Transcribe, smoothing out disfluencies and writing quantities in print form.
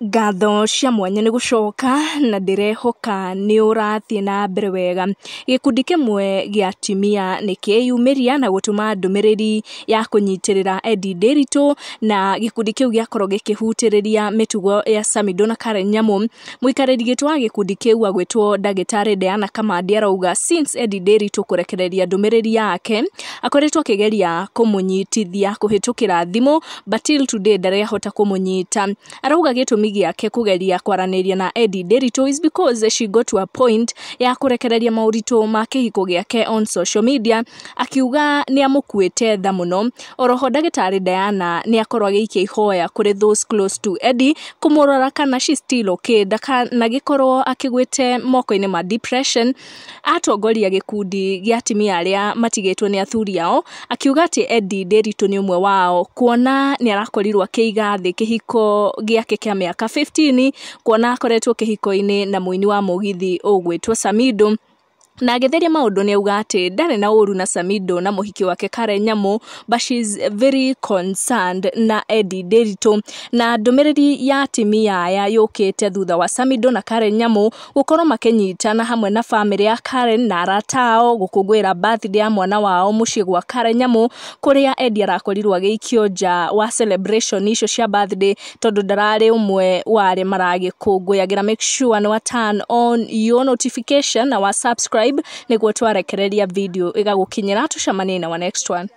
Ngatho cia mwanya nĩ gũcoka na ndĩrehoka nĩ ũrathiĩ na mbere wega. Gĩkundi kĩmwe gĩa atumia nĩ kĩeyumĩria na gũtũma ndũmĩrĩri ya kũnyitĩrĩra Eddie Ndiritu, na gĩkundi kĩu gĩakorwo gĩkĩhutĩrĩria mĩtugo ya Samidoh na Karen Nyamu. Mũikarĩri gĩtĩ wa gĩkundi kĩu agwĩtwo ndagĩtarĩ Diana Kamandi arauga since Eddie Ndiritu kũrekereria ndũmĩrĩri yake, akoretwo akĩgeria kũmũnyitithia kũhĩtũkĩra thimũ, but till today ndarĩ ahota kũmũnyita. Arauga gĩtũmi gĩake kũgeria kwaranĩria na Eddie Ndiritu is because she got to a point ya kũrekereria maũritũ ma kĩhiko gĩake on social media, akiuga nĩ amũkuĩte tha mũno. Oroho ndagĩtarĩ Diana nĩ akorwo agĩikia ihoya kũrĩ those close to Eddie kũmũrora kana she still okay, ndakanagĩkorwo akĩgwĩte moko-inĩ ma depression. Atongoria gĩkundi gĩa atumia arĩa matigĩtwo nĩ athuri ao, akiuga atĩ Eddie Ndiritu nĩ ũmwe wao, kuona nĩ arakorirwo akĩiga thĩ kĩhiko gĩake kĩa mĩaka 15, kuona akoretwo kĩhiko-inĩ na mũini wa mũgithi ũgwĩtwo Samidoh. Na agĩtheria maũndũ nĩ auga atĩ ndarĩ na ũru na Samidoh na mũhiki wake Karen Nyamu, but she's very concerned na Eddie Ndiritu. Na ndũmĩrĩri ya atumia aya yũkĩte thutha wa Samidoh na Karen Nyamu gũkorwo makĩnyitana hamwe na bamĩrĩ ya Karen na arata ao gũkũngũĩra birthday ya mwana wao mũciĩ gwa Karen Nyamu, kũrĩa Eddie arakorirwo agĩikio nja wa celebration icio cia birthday tondũ ndararĩ ũmwe wa arĩa maragĩkũngũyagĩra. Make sure nĩ wa turn on your notification na wa subscribe nĩguo twarekereria video ĩgagũkinyĩra. Tũcemanie na wa next one.